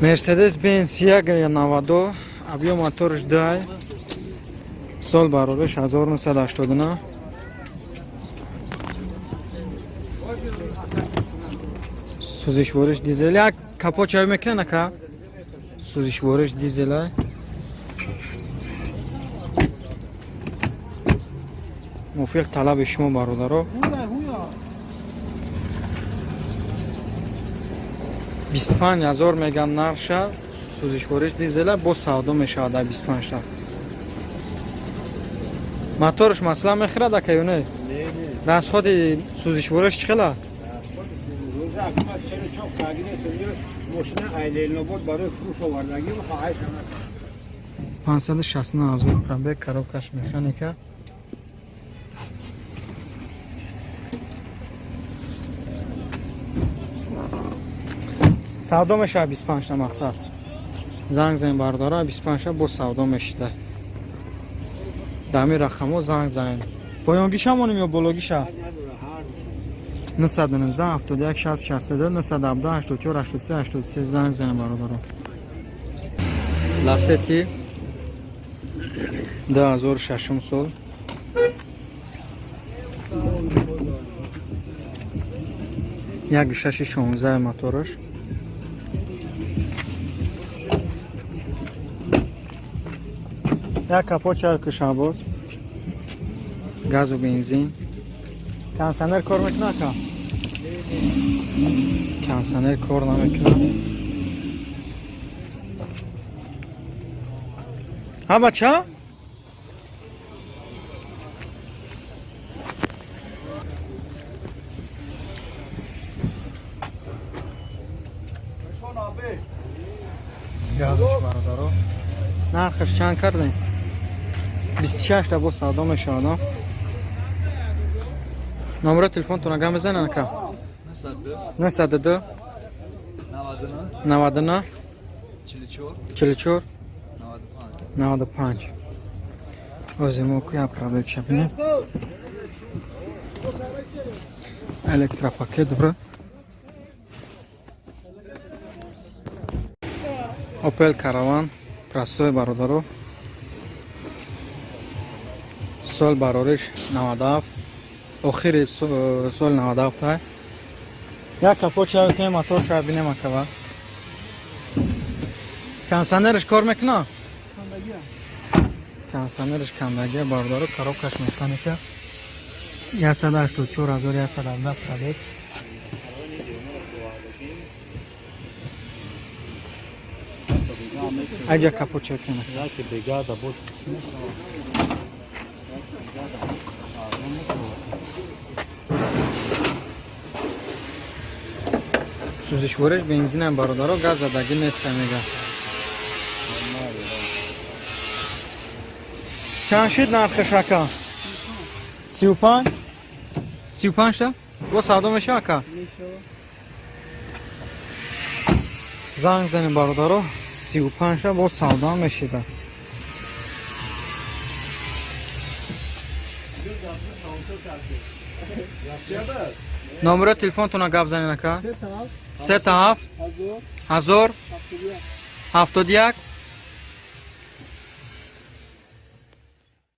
Мерседес Бенз 1,92, объём моторш 2, сол барориш 1989. Сӯзишвориш дизел. Як капот чай мекунад, ака? Сӯзишвориш дизела. Мувофиқ талаби шумо, бародаро, 25 000 меган нарша. Сӯзишвориш дизела, боз савдо мешавад дар 25 та. Моторш масла мехӯрад, ака, ё не? Расходи сӯзишвориш чӣ хела? Рӯза акма 44 кагине мошина Айлелнобод барои фурӯш овардагӣ хоҳиш. 569 000 пробег, коробкаш механика. Савдо мешавад 25 та. Мақсад, занг занед, бардора, 25 та боз савдо мешида. Дар ҳамин рақамҳо занг занед. Поёнгиша монем ё бологиша? 919 71 60 62, 917 84 83 83 занг занед, бародаро. Ласети 2006 сол, 1,6 16 мотораш. Як капот чай кушабоз, газу бензин. Кондиционер кор мекунад, ака? Кондиционер кор намекунад. Ҳа, бача. Газш, бародаро, нархаш чанд кардем? 26 та, боз савдо мешавад. Номеро телефонтона гам мезанед, ака? 902 99 44 95. Ози мо куя пробег шабинем. Электропакет добра. Опел Караван простой, бародаро, сол барориш 97, охири соли 97. Як капот чай кунем, мотор шай бинем, акава. Кондиционерш кор мекуна? Кондиционерш кандагия, бародаро, коробкаш механика. 184 117 пробег. Аҷа капот чай кунем. Яке бригада буд. Чӣ мешавад? Сӯзишвориш бензинам, бародаро, газ задагӣ неста, мега. Чанд шид нархаш, ака? 35, 35 та бо савдо мешава, ака? Занг занем, бародаро, 35 та бо савдо мешида. Номеро телефонтона гап занед, ака. 37 1071.